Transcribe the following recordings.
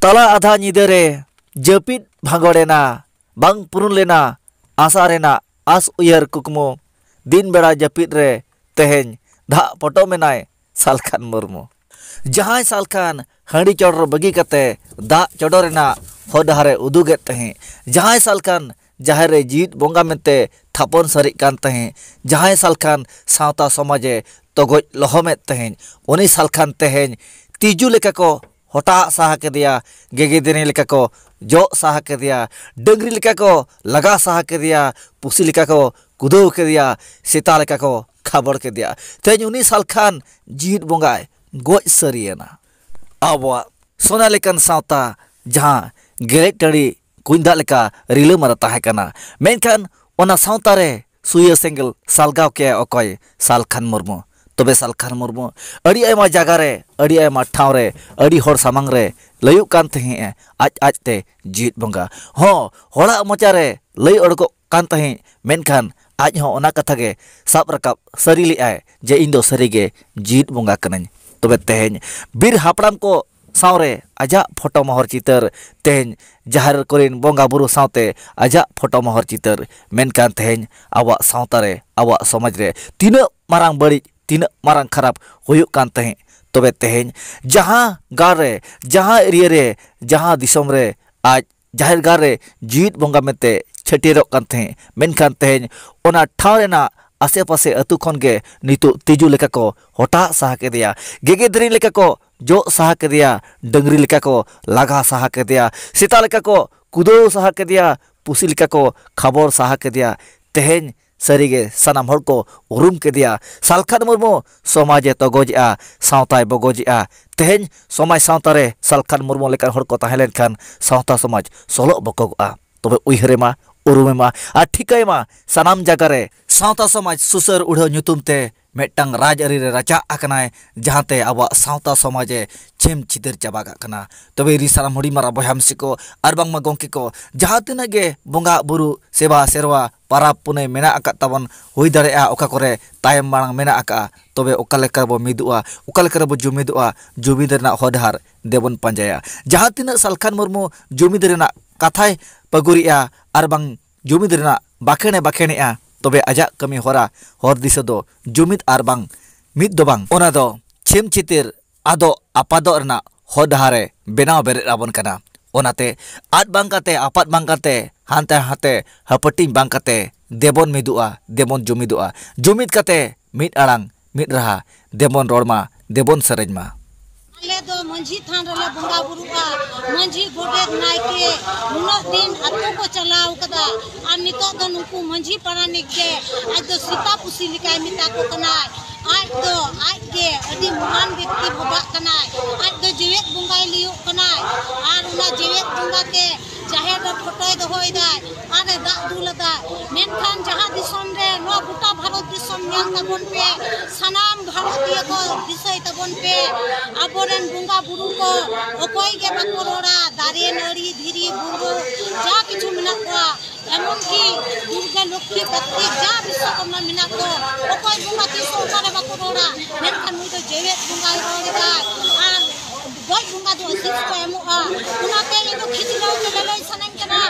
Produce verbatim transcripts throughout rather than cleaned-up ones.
ᱛᱟᱞᱟ ᱟᱫᱷᱟ ᱧᱤᱫᱟᱹ ᱨᱮ ᱡᱟᱹᱯᱤᱫ ᱵᱷᱟᱸᱜᱚᱲ ᱮᱱᱟ, ᱵᱟᱝ ᱯᱩᱨᱩᱱ ᱞᱮᱱᱟ ᱟᱥᱟ ᱨᱮᱱᱟᱜ ᱟᱥ ᱩᱭᱦᱟᱹᱨ ᱠᱩᱠᱢᱩ᱾ ᱫᱤᱱ ᱵᱮᱲᱟ ᱡᱟᱹᱯᱤᱫ ᱨᱮ ᱛᱮᱦᱮᱧ ᱫᱷᱟᱜ ᱯᱚᱴᱚᱢ ᱮᱱᱟᱭ ᱥᱟᱞᱠᱷᱟᱱ ᱢᱩᱨᱢᱩ᱾ ᱡᱟᱦᱟᱸᱭ ᱥᱟᱞᱠᱷᱟᱱ ᱦᱟᱺᱰᱤ ᱪᱚᱰᱚᱨ ᱵᱟᱹᱜᱤ ᱠᱟᱛᱮ ᱫᱟᱜ ᱪᱚᱰᱚᱨ ᱨᱮᱱᱟᱜ ᱦᱚᱨ ᱰᱟᱦᱟᱨ ᱮ ᱩᱫᱩᱜᱮᱫ ᱛᱟᱦᱮᱸᱫ, ᱡᱟᱦᱟᱸᱭ ᱥᱟᱞᱠᱷᱟᱱ ᱡᱟᱦᱮᱨ ᱨᱮ ᱡᱤᱣᱤᱫ ᱵᱚᱸᱜᱟ ᱢᱮᱱᱛᱮ ᱛᱷᱟᱯᱚᱱ ᱥᱟᱹᱨᱤᱜ ᱠᱟᱱ ᱛᱟᱦᱮᱸᱫ, ᱡᱟᱦᱟᱸᱭ ᱥᱟᱞᱠᱷᱟᱱ ᱥᱟᱶᱛᱟ ᱥᱚᱢᱟᱡᱽ ᱮ ᱛᱚᱜᱚᱡ ᱞᱚᱦᱚᱢᱮᱫ ᱛᱟᱦᱮᱸᱫ, ᱩᱱᱤ ᱥᱟᱞᱠᱷᱟᱱ ᱛᱮᱦᱮᱧ ᱛᱤᱡᱩ ᱞᱮᱠᱟ ᱠᱚ ᱦᱚᱴᱟᱜ ᱥᱟᱦᱟ ᱠᱮᱫᱮᱭᱟ, ᱜᱮᱜᱮ ᱫᱮᱨᱮᱧ ᱞᱮᱠᱟ ᱠᱚ ᱡᱚᱜ ᱥᱟᱦᱟ ᱠᱮᱫᱮᱭᱟ, ᱰᱟᱹᱝᱨᱤ ᱞᱮᱠᱟ ᱠᱚ ᱞᱟᱜᱟ ᱥᱟᱦᱟ ᱠᱮᱫᱮᱭᱟ, ᱯᱩᱥᱤ ᱞᱮᱠᱟ ᱠᱚ ᱠᱩᱫᱟᱹᱣ ᱠᱮᱫᱮᱭᱟ, ᱥᱮᱛᱟ ᱞᱮᱠᱟ ᱠᱚ ᱠᱷᱟᱵᱚᱲ ᱠᱮᱫᱮᱭᱟ᱾ ᱛᱮᱦᱮᱧ ᱩᱱᱤ ᱥᱟᱞᱠᱷᱟᱱ ᱡᱤᱣᱤᱫ ᱵᱚᱸᱜᱟᱭ ᱜᱚᱡ ᱥᱟᱹᱨᱤᱭᱮᱱᱟ᱾ ᱟᱵᱚᱣᱟᱜ ᱥᱚᱱᱟ ᱞᱮᱠᱟᱱ ᱥᱟᱶᱛᱟ ᱡᱟᱦᱟᱸ ᱜᱮᱞᱮᱡ ᱴᱟᱺᱰᱤ ᱠᱩᱧ ᱫᱟᱜ ᱞᱮᱠᱟ ᱨᱤᱞᱟᱹᱢᱟᱞᱟ ᱛᱟᱦᱮᱸ ᱠᱟᱱᱟ, ᱢᱮᱱᱠᱷᱟᱱ ᱚᱱᱟ ᱥᱟᱶᱛᱟ ᱨᱮ ᱥᱩᱭᱟᱹ ᱥᱮᱸᱜᱮᱞ ᱥᱟᱞᱜᱟᱣ ᱠᱮᱜᱼᱟᱭ ᱚᱠᱚᱭ? ᱥᱟᱞᱠᱷᱟᱱ ᱢᱩᱨᱢᱩ᱾ ᱛᱚᱵᱮ ᱥᱟᱞᱠᱷᱟᱱ ᱢᱩᱨᱢᱩ ᱟᱹᱰᱤ ᱟᱭᱢᱟ ᱡᱟᱭᱜᱟ ᱨᱮ, ᱟᱹᱰᱤ ᱟᱭᱢᱟ ᱴᱷᱟᱶ ᱨᱮ, ᱟᱹᱰᱤ ᱦᱚᱲ ᱥᱟᱢᱟᱝ ᱨᱮ ᱞᱟᱹᱭᱩᱜ ᱠᱟᱱ ᱛᱟᱦᱮᱸᱫ ᱮ ᱟᱡ ᱟᱡᱛᱮ ᱡᱤᱣᱤᱫ ᱵᱚᱸᱜᱟ᱾ ᱦᱚᱸ, ᱦᱚᱲᱟᱜ ᱢᱚᱪᱟ ᱨᱮ ᱞᱟᱹᱭ ᱚᱰᱚᱠᱚᱜ ᱠᱟᱱ ᱛᱟᱦᱮᱸᱫ, ᱢᱮᱱᱠᱷᱟᱱ ᱟᱡ ᱦᱚᱸ ᱚᱱᱟ ᱠᱟᱛᱷᱟ ᱜᱮ ᱥᱟᱵ ᱨᱟᱠᱟᱵ ᱥᱟᱹᱨᱤ ᱞᱮᱫᱼᱟᱭ ᱡᱮ ᱤᱧ ᱫᱚ ᱥᱟᱹᱨᱤ ᱜᱮ ᱡᱤᱣᱤᱫ ᱵᱚᱸᱜᱟ ᱠᱟᱹᱱᱟᱹᱧ᱾ ᱛᱚᱵᱮ ᱛᱮᱦᱮᱧ ᱵᱤᱨ ᱦᱟᱯᱲᱟᱢ ᱠᱚ ᱥᱟᱶᱨᱮ ᱟᱡᱟᱜ ᱯᱷᱳᱴᱳ ᱢᱚᱦᱚᱨ ᱪᱤᱛᱟᱹᱨ, ᱛᱮᱦᱮᱧ ᱡᱟᱦᱮᱨ ᱠᱚᱨᱮᱱ ᱵᱚᱸᱜᱟ ᱵᱩᱨᱩ ᱥᱟᱶᱛᱮ ᱟᱡᱟᱜ ᱯᱷᱳᱴᱳ ᱢᱚᱦᱚᱨ ᱪᱤᱛᱟᱹᱨ, ᱢᱮᱱᱠᱷᱟᱱ ᱛᱮᱦᱮᱧ ᱟᱵᱚᱣᱟᱜ ᱥᱟᱶᱛᱟ ᱨᱮ, ᱟᱵᱚᱣᱟᱜ ᱥᱚᱢᱟᱡᱽ ᱨᱮ ᱛᱤᱱᱟᱹᱜ ᱢᱟᱨᱟᱝ ᱵᱟᱹᱲᱤᱡ, ᱛᱤᱱᱟᱹᱜ ᱢᱟᱨᱟᱝ ᱠᱷᱟᱨᱟᱯ ᱦᱩᱭᱩᱜ ᱠᱟᱱ ᱛᱟᱦᱮᱸᱫ᱾ ᱛᱚᱵᱮ ᱛᱮᱦᱮᱧ ᱡᱟᱦᱟᱸ ᱜᱟᱲ ᱨᱮ, ᱡᱟᱦᱟᱸ ᱮᱨᱤᱭᱟ ᱨᱮ, ᱡᱟᱦᱟᱸ ᱫᱤᱥᱚᱢ ᱨᱮ ᱟᱡ ᱡᱟᱦᱮᱨ ᱜᱟᱲ ᱨᱮ ᱡᱤᱣᱤᱫ ᱵᱚᱸᱜᱟ ᱢᱮᱱᱛᱮ ᱪᱷᱟᱹᱴᱭᱟᱹᱨᱚᱜ ᱠᱟᱱ ᱛᱟᱦᱮᱸᱫ, ᱢᱮᱱᱠᱷᱟᱱ ᱛᱮᱦᱮᱧ ᱚᱱᱟ ᱴᱷᱟᱶ ᱨᱮᱱᱟᱜ ᱟᱥᱮ ᱯᱟᱥᱮ ᱟᱹᱛᱩ ᱠᱷᱚᱱ ᱜᱮ ᱱᱤᱛᱚᱜ ᱛᱤᱡᱩ ᱞᱮᱠᱟ ᱠᱚ ᱦᱚᱴᱟᱜ ᱥᱟᱦᱟ ᱠᱮᱫᱮᱭᱟ, ᱜᱮᱜᱮ ᱫᱮᱨᱮᱧ ᱞᱮᱠᱟ ᱠᱚ ᱡᱚᱜ ᱥᱟᱦᱟ ᱠᱮᱫᱮᱭᱟ, ᱰᱟᱹᱝᱨᱤ ᱞᱮᱠᱟ ᱠᱚ ᱞᱟᱜᱟ ᱥᱟᱦᱟ ᱠᱮᱫᱮᱭᱟ, ᱥᱮᱛᱟ ᱞᱮᱠᱟ ᱠᱚ ᱠᱩᱫᱟᱹᱣ ᱥᱟᱦᱟ ᱠᱮᱫᱮᱭᱟ, ᱯᱩᱥᱤ ᱞᱮᱠᱟ ᱠᱚ ᱠᱷᱟᱵᱚᱲ ᱥᱟᱦᱟ ᱠᱮᱫᱮᱭᱟ᱾ ᱛᱮᱦᱮᱧ ᱥᱟᱹᱨᱤᱜᱮ ᱥᱟᱱᱟᱢ ᱦᱚᱲ ᱠᱚ ᱩᱨᱩᱢ ᱠᱮᱫᱮᱭᱟ᱾ ᱥᱟᱞᱠᱷᱟᱱ ᱢᱩᱨᱢᱩ ᱥᱚᱢᱟᱡᱽ ᱮ ᱛᱚᱜᱚᱡᱮᱜᱼᱟ, ᱥᱟᱶᱛᱟᱭ ᱵᱚᱜᱚᱡᱮᱜᱼᱟ᱾ ᱛᱮᱦᱮᱧ ᱥᱚᱢᱟᱡᱽ ᱥᱟᱶᱛᱟ ᱨᱮ ᱥᱟᱞᱠᱷᱟᱱ ᱢᱩᱨᱢᱩ ᱞᱮᱠᱟᱱ ᱦᱚᱲ ᱠᱚ ᱛᱟᱦᱮᱸ ᱞᱮᱱᱠᱷᱟᱱ ᱥᱟᱶᱛᱟ ᱥᱚᱢᱟᱡᱽ ᱥᱚᱞᱚᱜ ᱵᱚᱠᱚᱜᱚᱜᱼᱟ᱾ ᱛᱚᱵᱮ ᱩᱭᱦᱟᱹᱨᱮ ᱢᱟ, ᱩᱨᱩᱢᱮ ᱢᱟ ᱟᱨ ᱴᱷᱤᱠᱟᱹᱭ ᱢᱟ ᱥᱟᱱᱟᱢ ᱡᱟᱭᱜᱟ ᱨᱮ ᱥᱟᱶᱛᱟ ᱥᱚᱢᱟᱡᱽ ᱥᱩᱥᱟᱹᱨ ᱩᱲᱦᱟᱹ ᱧᱩᱛᱩᱢ ᱛᱮ ᱢᱤᱫᱴᱟᱝ ᱨᱟᱡᱽᱟᱹᱨᱤ ᱨᱮ ᱨᱟᱪᱟᱜ ᱟᱠᱟᱱᱟᱭ, ᱡᱟᱦᱟᱸᱛᱮ ᱟᱵᱚᱣᱟᱜ ᱥᱟᱶᱛᱟ ᱥᱚᱢᱟᱡᱽ ᱮ ᱪᱷᱤᱢ ᱪᱷᱤᱫᱟᱹᱨ ᱪᱟᱵᱟ ᱠᱟᱜ ᱠᱟᱱᱟ᱾ ᱛᱚᱵᱮ ᱨᱤ ᱥᱟᱱᱟᱢ ᱦᱩᱰᱤᱧ ᱢᱟᱨᱟᱝ ᱵᱚᱭᱦᱟ ᱢᱤᱥᱤ ᱠᱚ ᱟᱨ ᱵᱟᱝᱢᱟ ᱜᱚᱢᱠᱮ ᱠᱚ, ᱡᱟᱦᱟᱸ ᱛᱤᱱᱟᱹᱜ ᱜᱮ ᱵᱚᱸᱜᱟ ᱵᱩᱨᱩ, ᱥᱮᱵᱟ ᱥᱮᱨᱣᱟ, ᱯᱟᱨᱟᱵᱽ ᱯᱩᱱᱟᱹᱭ ᱢᱮᱱᱟᱜ ᱟᱠᱟᱫ ᱛᱟᱵᱚᱱ, ᱦᱩᱭ ᱫᱟᱲᱮᱭᱟᱜᱼᱟ ᱚᱠᱟ ᱠᱚᱨᱮ ᱛᱟᱭᱚᱢ ᱢᱟᱲᱟᱝ ᱢᱮᱱᱟᱜ ᱟᱠᱟᱫᱼᱟ, ᱛᱚᱵᱮ ᱚᱠᱟ ᱞᱮᱠᱟ ᱨᱮᱵᱚ ᱢᱤᱫᱚᱜᱼᱟ, ᱚᱠᱟ ᱞᱮᱠᱟ ᱨᱮᱵᱚ ᱡᱩᱢᱤᱫᱚᱜᱼᱟ, ᱡᱩᱢᱤᱫ ᱨᱮᱱᱟᱜ ᱦᱚᱨ ᱰᱟᱦᱟᱨ ᱫᱮᱵᱚᱱ ᱯᱟᱸᱡᱟᱭᱟ᱾ ᱡᱟᱦᱟᱸ ᱛᱤᱱᱟᱹᱜ ᱥᱟᱞᱠᱷᱟᱱ ᱢᱩᱨᱢᱩ ᱡᱩᱢᱤᱫ ᱨᱮᱱᱟᱜ ᱠᱟᱛᱷᱟᱭ ᱯᱟᱹᱜᱩᱨᱮᱜᱼᱟ ᱟᱨ ᱵᱟᱝ ᱡᱩᱢᱤᱫ ᱨᱮᱱᱟᱜ ᱵᱟᱠᱷᱮᱬᱮ ᱵᱟᱠᱷᱮᱬᱮᱜᱼᱟ, ᱛᱚᱵᱮ ᱟᱡᱟᱜ ᱠᱟᱹᱢᱤ ᱦᱚᱨᱟ, ᱦᱚᱨ ᱫᱤᱥᱟᱹ ᱫᱚ ᱡᱩᱢᱤᱫ ᱟᱨ ᱵᱟᱝ ᱢᱤᱫ ᱫᱚ ᱵᱟᱝ, ᱚᱱᱟ ᱫᱚ ᱪᱷᱤᱢ ᱪᱷᱤᱛᱤᱨ ᱟᱫᱚᱜ ᱟᱯᱟᱫᱚᱜ ᱨᱮᱱᱟᱜ ᱦᱚᱨ ᱰᱟᱦᱟᱨᱮ ᱵᱮᱱᱟᱣ ᱵᱮᱨᱮᱫ ᱟᱵᱚᱱ ᱠᱟᱱᱟ᱾ ᱚᱱᱟᱛᱮ ᱟᱫ ᱵᱟᱝ ᱠᱟᱛᱮ, ᱟᱯᱟᱫ ᱵᱟᱝ ᱠᱟᱛᱮ, ᱦᱟᱱᱛᱮ ᱦᱟᱱᱛᱮ ᱦᱟᱹᱯᱟᱹᱴᱤᱧ ᱵᱟᱝ ᱠᱟᱛᱮ, ᱫᱮᱵᱚᱱ ᱢᱤᱫᱚᱜᱼᱟ, ᱫᱮᱵᱚᱱ ᱡᱩᱢᱤᱫᱚᱜᱼᱟ᱾ ᱡᱩᱢᱤᱫ ᱠᱟᱛᱮ ᱢᱤᱫ ᱟᱲᱟᱝ, ᱢᱤᱫ ᱨᱟᱦᱟ, ᱫᱮᱵᱚᱱ ᱨᱚᱲ ᱢᱟ, ᱫᱮᱵᱚᱱ ᱥᱮᱨᱮᱧ ᱢᱟ᱾ ᱟᱞᱮ ᱫᱚ ᱢᱟᱹᱡᱷᱤ ᱛᱷᱟᱱ ᱨᱮᱞᱮ ᱵᱚᱸᱜᱟ ᱵᱩᱨᱩᱜᱼᱟ᱾ ᱢᱟᱹᱡᱷᱤ, ᱜᱚᱰᱮᱛ, ᱱᱟᱭᱠᱮ ᱱᱩᱱᱟᱹᱜ ᱫᱤᱱ ᱟᱛᱳ ᱠᱚ ᱪᱟᱞᱟᱣ ᱠᱟᱫᱟ, ᱟᱨ ᱱᱤᱛᱚᱜ ᱫᱚ ᱱᱩᱠᱩ ᱢᱟᱹᱡᱷᱤ ᱯᱟᱨᱟᱱᱤᱠ ᱜᱮ ᱟᱡ ᱫᱚ ᱥᱮᱛᱟ ᱯᱩᱥᱤ ᱞᱮᱠᱟᱭ ᱢᱮᱛᱟ ᱠᱚ ᱠᱟᱱᱟᱭ᱾ ᱟᱡ ᱫᱚ ᱟᱡ ᱜᱮ ᱟᱹᱰᱤ ᱢᱚᱦᱟᱱ ᱵᱮᱠᱛᱤ ᱵᱷᱟᱵᱟᱜ ᱠᱟᱱᱟᱭ᱾ ᱟᱡ ᱫᱚ ᱡᱮᱣᱮᱫ ᱵᱚᱸᱜᱟᱭ ᱞᱟᱹᱭᱚᱜ ᱠᱟᱱᱟᱭ, ᱟᱨ ᱚᱱᱟ ᱡᱮᱣᱮᱫ ᱵᱚᱸᱜᱟ ᱛᱮ ᱡᱟᱦᱮᱨ ᱨᱮ ᱯᱷᱳᱴᱳᱭ ᱫᱚᱦᱚᱭᱮᱫᱟᱭ ᱟᱨ ᱮ ᱫᱟᱜ ᱫᱩᱞ ᱟᱫᱟᱭ᱾ ᱢᱮᱱᱠᱷᱟᱱ ᱡᱟᱦᱟᱸ ᱫᱤᱥᱚᱢ ᱨᱮ, ᱱᱚᱣᱟ ᱜᱚᱴᱟ ᱵᱷᱟᱨᱚᱛ ᱫᱤᱥᱚᱢ ᱧᱮᱞ ᱛᱟᱵᱚᱱ ᱯᱮ, ᱥᱟᱱᱟᱢ ᱵᱷᱟᱨᱚᱛᱤᱭᱟᱹ ᱠᱚ ᱫᱤᱥᱟᱹᱭ ᱛᱟᱵᱚᱱ ᱯᱮ, ᱟᱵᱚᱨᱮᱱ ᱵᱚᱸᱜᱟ ᱵᱩᱨᱩ ᱠᱚ ᱚᱠᱚᱭ ᱜᱮ ᱵᱟᱠᱚ ᱨᱚᱲᱟ᱾ ᱫᱟᱨᱮ ᱱᱟᱹᱲᱤ, ᱫᱷᱤᱨᱤ ᱵᱩᱨᱩ, ᱡᱟ ᱠᱤᱪᱷᱩ ᱢᱮᱱᱟᱜ ᱠᱚᱣᱟ, ᱮᱢᱚᱱ ᱠᱤ ᱫᱩᱨᱜᱟ ᱞᱚᱠᱠᱷᱤ ᱠᱟᱨᱛᱤᱠ ᱡᱟ ᱵᱤᱥᱥᱚᱠᱚᱨᱢᱟ ᱢᱮᱱᱟᱜ ᱠᱚ, ᱚᱠᱚᱭ ᱵᱚᱸᱜᱟ ᱛᱤᱥ ᱦᱚᱸ ᱚᱠᱟᱨᱮ ᱵᱟᱠᱚ ᱨᱚᱲᱟ, ᱢᱮᱱᱠᱷᱟᱱ ᱱᱩᱭ ᱫᱚ ᱡᱮᱣᱮᱫ ᱵᱚᱸᱜᱟᱭ ᱨᱚᱲ ᱮᱫᱟᱭ᱾ ᱟᱨ ᱜᱚᱡ ᱵᱚᱸᱜᱟ ᱫᱚ ᱟᱹᱥᱤᱥ ᱠᱚ ᱮᱢᱚᱜᱼᱟ᱾ ᱚᱱᱟᱛᱮ ᱤᱧ ᱫᱚ ᱠᱷᱤᱡᱞᱟᱹᱣ ᱛᱮ ᱞᱟᱹᱞᱟᱹᱭ ᱥᱟᱱᱟᱧ ᱠᱟᱱᱟ,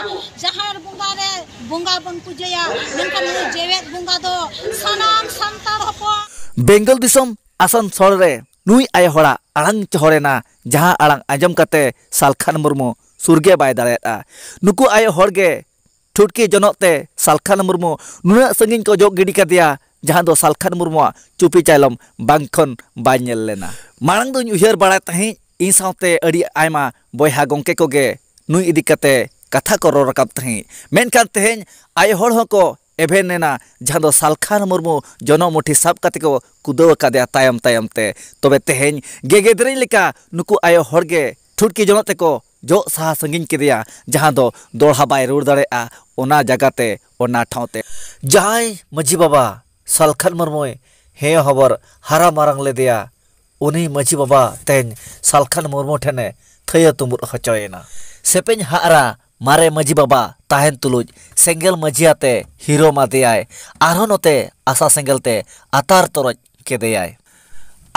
ᱡᱟᱦᱮᱨ ᱵᱚᱸᱜᱟ ᱨᱮ ᱵᱚᱸᱜᱟ ᱵᱚᱱ ᱯᱩᱡᱟᱹᱭᱟ, ᱢᱮᱱᱠᱷᱟᱱ ᱱᱩᱭ ᱡᱮᱣᱮᱫ ᱵᱚᱸᱜᱟ ᱫᱚ ᱥᱟᱱᱟᱢ ᱥᱟᱱᱛᱟᱲ ᱦᱚᱯᱚᱱ᱾ ᱵᱮᱝᱜᱚᱞ ᱫᱤᱥᱚᱢ ᱟᱥᱟᱱᱥᱳᱞ ᱨᱮ ᱱᱩᱭ ᱟᱭᱳ ᱦᱚᱲᱟᱜ ᱟᱲᱟᱝ ᱪᱚᱦᱚᱲᱮᱱᱟ, ᱡᱟᱦᱟᱸ ᱟᱲᱟᱝ ᱟᱸᱡᱚᱢ ᱠᱟᱛᱮ ᱥᱟᱞᱠᱷᱟᱱ ᱢᱩᱨᱢᱩ ᱥᱩᱨᱜᱮ ᱵᱟᱭ ᱫᱟᱲᱮᱭᱟᱫᱼᱟ᱾ ᱱᱩᱠᱩ ᱟᱭᱳ ᱦᱚᱲ ᱜᱮ ᱴᱷᱩᱴᱠᱤ ᱡᱚᱱᱚᱜ ᱛᱮ ᱥᱟᱞᱠᱷᱟᱱ ᱢᱩᱨᱢᱩ ᱱᱩᱱᱟᱹᱜ ᱥᱟᱺᱜᱤᱧ ᱠᱚ ᱡᱚᱜ ᱜᱤᱰᱤ ᱠᱟᱫᱮᱭᱟ, ᱡᱟᱦᱟᱸ ᱫᱚ ᱥᱟᱞᱠᱷᱟᱱ ᱢᱩᱨᱢᱩᱣᱟᱜ ᱪᱩᱯᱤ ᱪᱟᱭᱞᱚᱢ ᱵᱟᱝ ᱠᱷᱚᱱ ᱵᱟᱭ ᱧᱮᱞ ᱞᱮᱱᱟ᱾ ᱢᱟᱲᱟᱝ ᱫᱚᱧ ᱩᱭᱦᱟᱹᱨ ᱵᱟᱲᱟᱭ ᱛᱟᱦᱮᱸᱫ, ᱤᱧ ᱥᱟᱶᱛᱮ ᱟᱹᱰᱤ ᱟᱭᱢᱟ ᱵᱚᱭᱦᱟ ᱜᱚᱢᱠᱮ ᱠᱚᱜᱮ ᱱᱩᱭ ᱤᱫᱤ ᱠᱟᱛᱮ ᱠᱟᱛᱷᱟ ᱠᱚ ᱨᱚᱲ ᱨᱟᱠᱟᱵ ᱛᱟᱦᱮᱸᱫ, ᱢᱮᱱᱠᱷᱟᱱ ᱛᱮᱦᱮᱧ ᱟᱭᱳ ᱦᱚᱲ ᱦᱚᱸᱠᱚ ᱮᱵᱷᱮᱱ ᱮᱱᱟ, ᱡᱟᱦᱟᱸ ᱫᱚ ᱥᱟᱞᱠᱷᱟᱱ ᱢᱩᱨᱢᱩ ᱡᱚᱱᱚᱜ ᱢᱩᱴᱷᱤ ᱥᱟᱵ ᱠᱟᱛᱮ ᱠᱚ ᱠᱩᱫᱟᱹᱣ ᱟᱠᱟᱫᱮᱭᱟ ᱛᱟᱭᱚᱢ ᱛᱟᱭᱚᱢ ᱛᱮ᱾ ᱛᱚᱵᱮ ᱛᱮᱦᱮᱧ ᱜᱮᱜᱮᱫᱨᱮᱧ ᱞᱮᱠᱟ ᱱᱩᱠᱩ ᱟᱭᱳ ᱦᱚᱲ ᱜᱮ ᱴᱷᱩᱴᱠᱤ ᱡᱚᱱᱚᱜ ᱛᱮᱠᱚ ᱡᱚᱜ ᱥᱟᱦᱟ ᱥᱟᱺᱜᱤᱧ ᱠᱮᱫᱮᱭᱟ, ᱡᱟᱦᱟᱸ ᱫᱚ ᱫᱚᱲᱦᱟ ᱵᱟᱭ ᱨᱩᱣᱟᱹᱲ ᱫᱟᱲᱮᱭᱟᱜᱼᱟ ᱚᱱᱟ ᱡᱟᱭᱜᱟ ᱛᱮ, ᱚᱱᱟ ᱴᱷᱟᱶ ᱛᱮ᱾ ᱡᱟᱦᱟᱸᱭ ᱢᱟᱹᱡᱷᱤ ᱵᱟᱵᱟ ᱥᱟᱞᱠᱷᱟᱱ ᱢᱩᱨᱢᱩᱭ ᱦᱮᱸ ᱦᱚᱵᱚᱨ ᱦᱟᱨᱟ ᱢᱟᱨᱟᱝ ᱞᱮᱫᱮᱭᱟ, ᱩᱱᱤ ᱢᱟᱹᱡᱷᱤ ᱵᱟᱵᱟ ᱛᱮᱦᱮᱧ ᱥᱟᱞᱠᱷᱟᱱ ᱢᱩᱨᱢᱩ ᱴᱷᱮᱱᱮ ᱛᱷᱟᱹᱭᱟᱹ ᱛᱩᱢᱵᱩᱫ ᱦᱚᱪᱚᱭᱮᱱᱟ᱾ ᱥᱮᱯᱮᱧ ᱦᱟᱜᱨᱟ ᱢᱟᱨᱮ ᱢᱟᱹᱡᱷᱤ ᱵᱟᱵᱟ ᱛᱟᱦᱮᱱ ᱛᱩᱞᱩᱡ ᱥᱮᱸᱜᱮᱞ ᱢᱟᱹᱡᱷᱤ ᱟᱛᱮ ᱦᱤᱨᱳ ᱢᱟᱫᱮᱭᱟᱭ᱾ ᱟᱨᱦᱚᱸ ᱱᱚᱛᱮ ᱟᱥᱟ ᱥᱮᱸᱜᱮᱞ ᱛᱮ ᱟᱛᱟᱨ ᱛᱚᱨᱚᱡ ᱠᱮᱫᱮᱭᱟᱭ᱾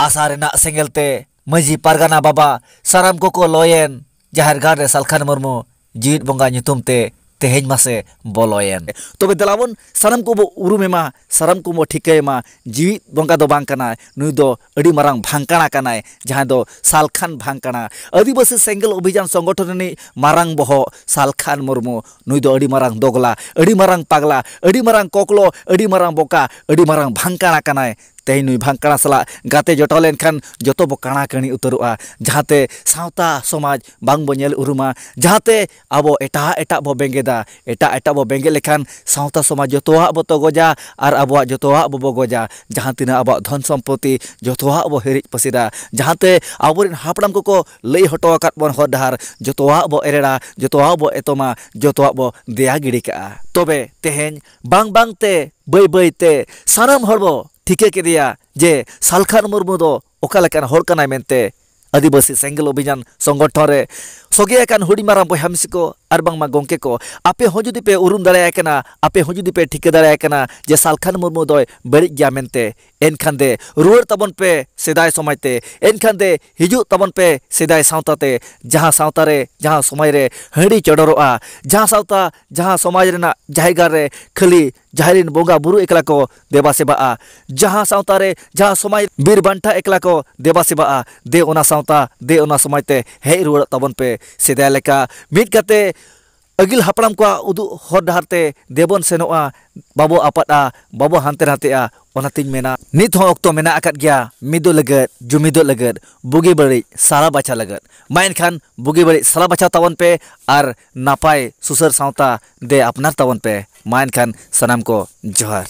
ᱟᱥᱟ ᱨᱮᱱᱟᱜ ᱥᱮᱸᱜᱮᱞ ᱛᱮ ᱢᱟᱹᱡᱷᱤ ᱯᱟᱨᱜᱟᱱᱟ ᱵᱟᱵᱟ ᱥᱟᱱᱟᱢ ᱠᱚᱠᱚ ᱞᱚᱭᱮᱱ, ᱡᱟᱦᱮᱨ ᱜᱟᱲ ᱨᱮ ᱥᱟᱞᱠᱷᱟᱱ ᱢᱩᱨᱢᱩ ᱡᱤᱣᱤᱫ ᱵᱚᱸᱜᱟ ᱧᱩᱛᱩᱢ ᱛᱮ ᱛᱮᱦᱮᱧ ᱢᱟᱥᱮ ᱵᱚᱞᱚᱭᱮᱱ᱾ ᱛᱚᱵᱮ ᱫᱮᱞᱟᱵᱚᱱ ᱥᱟᱱᱟᱢ ᱠᱚᱵᱚ ᱩᱨᱩᱢᱮ ᱢᱟ, ᱥᱟᱱᱟᱢ ᱠᱚᱵᱚ ᱴᱷᱤᱠᱟᱹᱭᱮ ᱢᱟ, ᱡᱤᱣᱤᱫ ᱵᱚᱸᱜᱟ ᱫᱚ ᱵᱟᱝ ᱠᱟᱱᱟᱭ, ᱱᱩᱭ ᱫᱚ ᱟᱹᱰᱤ ᱢᱟᱨᱟᱝ ᱵᱷᱟᱝᱠᱟᱲᱟ ᱠᱟᱱᱟᱭ, ᱡᱟᱦᱟᱸᱭ ᱫᱚ ᱥᱟᱞᱠᱷᱟᱱ ᱵᱷᱟᱝᱠᱟᱲᱟ, ᱟᱹᱫᱤᱵᱟᱹᱥᱤ ᱥᱮᱸᱜᱮᱞ ᱚᱵᱷᱤᱡᱟᱱ ᱥᱚᱝᱜᱚᱴᱷᱚᱱ ᱨᱤᱱᱤᱡ ᱢᱟᱨᱟᱝ ᱵᱚᱦᱚᱜ ᱥᱟᱞᱠᱷᱟᱱ ᱢᱩᱨᱢᱩ᱾ ᱱᱩᱭ ᱫᱚ ᱟᱹᱰᱤ ᱢᱟᱨᱟᱝ ᱫᱚᱜᱽᱞᱟ, ᱟᱹᱰᱤ ᱢᱟᱨᱟᱝ ᱯᱟᱜᱽᱞᱟ, ᱟᱹᱰᱤ ᱢᱟᱨᱟᱝ ᱠᱚᱠᱞᱚ, ᱟᱹᱰᱤ ᱢᱟᱨᱟᱝ ᱵᱚᱠᱟ, ᱟᱹᱰᱤ ᱢᱟᱨᱟᱝ ᱵᱷᱟᱝᱠᱟᱲᱟ ᱠᱟᱱᱟᱭ᱾ ᱛᱮᱦᱮᱧ ᱱᱩᱭ ᱵᱷᱟᱝᱠᱟᱲᱟ ᱥᱟᱞᱟᱜ ᱜᱟᱛᱮ ᱡᱚᱴᱟᱣ ᱞᱮᱱᱠᱷᱟᱱ ᱡᱚᱛᱚ ᱵᱚ ᱠᱟᱬᱟ ᱠᱟᱹᱬᱤ ᱩᱛᱟᱹᱨᱚᱜᱼᱟ, ᱡᱟᱦᱟᱸᱛᱮ ᱥᱟᱶᱛᱟ ᱥᱚᱢᱟᱡᱽ ᱵᱟᱝ ᱵᱚ ᱧᱮᱞ ᱩᱨᱩᱢᱟ, ᱡᱟᱦᱟᱸᱛᱮ ᱟᱵᱚ ᱮᱴᱟᱜ ᱮᱴᱟᱜ ᱵᱚ ᱵᱮᱸᱜᱮᱫᱟ᱾ ᱮᱴᱟᱜ ᱮᱴᱟᱜ ᱵᱚ ᱵᱮᱸᱜᱮᱫ ᱞᱮᱠᱷᱟᱱ ᱥᱟᱶᱛᱟ ᱥᱚᱢᱟᱡᱽ ᱡᱚᱛᱚᱣᱟᱜ ᱵᱚ ᱛᱚᱜᱚᱡᱟ ᱟᱨ ᱟᱵᱚᱣᱟᱜ ᱡᱚᱛᱚᱣᱟᱜ ᱵᱚ ᱵᱚᱜᱚᱡᱟ᱾ ᱡᱟᱦᱟᱸ ᱛᱤᱱᱟᱹᱜ ᱟᱵᱚᱣᱟᱜ ᱫᱷᱚᱱ ᱥᱚᱢᱯᱚᱛᱤ ᱡᱚᱛᱚᱣᱟᱜ ᱵᱚ ᱦᱤᱨᱤᱡ ᱯᱟᱹᱥᱤᱨᱟ, ᱡᱟᱦᱟᱸᱛᱮ ᱟᱵᱚᱨᱮᱱ ᱦᱟᱯᱲᱟᱢ ᱠᱚᱠᱚ ᱞᱟᱹᱭ ᱦᱚᱴᱚ ᱟᱠᱟᱫ ᱵᱚᱱ ᱦᱚᱨ ᱰᱟᱦᱟᱨ ᱡᱚᱛᱚᱣᱟᱜ ᱵᱚ ᱮᱨᱮᱲᱟ, ᱡᱚᱛᱚᱣᱟᱜ ᱵᱚ ᱮᱛᱚᱢᱟ, ᱡᱚᱛᱚᱣᱟᱜ ᱵᱚ ᱫᱮᱭᱟ ᱜᱤᱰᱤ ᱠᱟᱜᱼᱟ᱾ ᱛᱚᱵᱮ ᱛᱮᱦᱮᱧ ᱵᱟᱝ ᱵᱟᱝ ᱛᱮ ᱵᱟᱹᱭ ᱵᱟᱹᱭ ᱛᱮ ᱥᱟᱱᱟᱢ ᱦᱚᱲ ᱵᱚ ᱴᱷᱤᱠᱟᱹ ᱠᱮᱫᱮᱭᱟ ᱡᱮ ᱥᱟᱞᱠᱷᱟᱱ ᱢᱩᱨᱢᱩ ᱫᱚ ᱚᱠᱟ ᱞᱮᱠᱟᱱ ᱦᱚᱲ ᱠᱟᱱᱟᱭ ᱢᱮᱱᱛᱮ᱾ ᱟᱹᱫᱤᱵᱟᱹᱥᱤ ᱥᱮᱸᱜᱮᱞ ᱚᱵᱷᱤᱡᱟᱱ ᱥᱚᱝᱜᱚᱴᱷᱚᱱ ᱨᱮ ᱥᱚᱜᱮ ᱟᱠᱟᱱ ᱦᱩᱰᱤᱧ ᱢᱟᱨᱟᱝ ᱵᱚᱭᱦᱟ ᱢᱤᱥᱤ ᱠᱚ ᱟᱨ ᱵᱟᱝᱢᱟ ᱜᱚᱢᱠᱮ ᱠᱚ, ᱟᱯᱮ ᱦᱚᱸ ᱡᱩᱫᱤ ᱯᱮ ᱩᱨᱩᱢ ᱫᱟᱲᱮᱭᱟᱭ ᱠᱟᱱᱟ, ᱟᱯᱮ ᱦᱚᱸ ᱡᱩᱫᱤ ᱯᱮ ᱴᱷᱤᱠᱟᱹ ᱫᱟᱲᱮᱭᱟᱭ ᱠᱟᱱᱟ ᱡᱮ ᱥᱟᱞᱠᱷᱟᱱ ᱢᱩᱨᱢᱩ ᱫᱚᱭ ᱵᱟᱹᱲᱤᱡ ᱜᱮᱭᱟ ᱢᱮᱱᱛᱮ, ᱮᱱᱠᱷᱟᱱ ᱫᱮ ᱨᱩᱣᱟᱹᱲ ᱛᱟᱵᱚᱱ ᱯᱮ ᱥᱮᱫᱟᱭ ᱥᱚᱢᱟᱡᱽ ᱛᱮ, ᱮᱱᱠᱷᱟᱱ ᱫᱮ ᱦᱤᱡᱩᱜ ᱛᱟᱵᱚᱱ ᱯᱮ ᱥᱮᱫᱟᱭ ᱥᱟᱶᱛᱟ ᱛᱮ, ᱡᱟᱦᱟᱸ ᱥᱟᱶᱛᱟ ᱨᱮ, ᱡᱟᱦᱟᱸ ᱥᱚᱢᱟᱡᱽ ᱨᱮ ᱦᱟᱺᱰᱤ ᱪᱚᱰᱚᱨᱚᱜᱼᱟ, ᱡᱟᱦᱟᱸ ᱥᱟᱶᱛᱟ, ᱡᱟᱦᱟᱸ ᱥᱚᱢᱟᱡᱽ ᱨᱮᱱᱟᱜ ᱡᱟᱭᱜᱟ ᱨᱮ ᱠᱷᱟᱹᱞᱤ ᱡᱟᱦᱮᱨ ᱨᱮᱱ ᱵᱚᱸᱜᱟ ᱵᱩᱨᱩ ᱮᱠᱞᱟ ᱠᱚ ᱫᱮᱵᱟ ᱥᱮᱵᱟᱜᱼᱟ, ᱡᱟᱦᱟᱸ ᱥᱟᱶᱛᱟ ᱨᱮ, ᱡᱟᱦᱟᱸ ᱥᱚᱢᱟᱡᱽ ᱵᱤᱨ ᱵᱟᱱᱴᱟ ᱮᱠᱞᱟ ᱠᱚ ᱫᱮᱵᱟ ᱥᱮᱵᱟᱜᱼᱟ, ᱫᱮ ᱚᱱᱟ ᱥᱟᱶᱛᱟ, ᱫᱮ ᱚᱱᱟ ᱥᱚᱢᱟᱡᱽ ᱛᱮ ᱦᱮᱡ ᱨᱩᱣᱟᱹᱲᱚᱜ ᱛᱟᱵᱚᱱ ᱯᱮ ᱥᱮᱫᱟᱭ ᱞᱮᱠᱟ ᱢᱤᱫ ᱠᱟᱛᱮ ᱟᱹᱜᱤᱞ ᱦᱟᱯᱲᱟᱢ ᱠᱚᱣᱟᱜ ᱩᱫᱩᱜ ᱦᱚᱨ ᱰᱟᱦᱟᱨ ᱛᱮ ᱫᱮᱵᱚᱱ ᱥᱮᱱᱚᱜᱼᱟ, ᱵᱟᱵᱚ ᱟᱯᱟᱫᱼᱟ, ᱵᱟᱵᱚ ᱦᱟᱱᱛᱮ ᱱᱟᱛᱮᱜᱼᱟ᱾ ᱚᱱᱟᱛᱤᱧ ᱢᱮᱱᱟ, ᱱᱤᱛ ᱦᱚᱸ ᱚᱠᱛᱚ ᱢᱮᱱᱟᱜ ᱟᱠᱟᱫ ᱜᱮᱭᱟ ᱢᱤᱫᱚᱜ ᱞᱟᱹᱜᱤᱫ, ᱡᱩᱢᱤᱫᱚᱜ ᱞᱟᱹᱜᱤᱫ, ᱵᱩᱜᱤ ᱵᱟᱹᱲᱤᱡ ᱥᱟᱞᱟ ᱵᱟᱪᱷᱟ ᱞᱟᱹᱜᱤᱫ᱾ ᱢᱟ ᱮᱱᱠᱷᱟᱱ ᱵᱩᱜᱤ ᱵᱟᱹᱲᱤᱡ ᱥᱟᱞᱟ ᱵᱟᱪᱷᱟ ᱛᱟᱵᱚᱱ ᱯᱮ ᱟᱨ ᱱᱟᱯᱟᱭ ᱥᱩᱥᱟᱹᱨ ᱥᱟᱶᱛᱟ ᱫᱮ ᱟᱯᱱᱟᱨ ᱛᱟᱵᱚᱱ ᱯᱮ᱾ ᱢᱟ ᱮᱱᱠᱷᱟᱱ ᱥᱟᱱᱟᱢ ᱠᱚ ᱡᱚᱦᱟᱨ᱾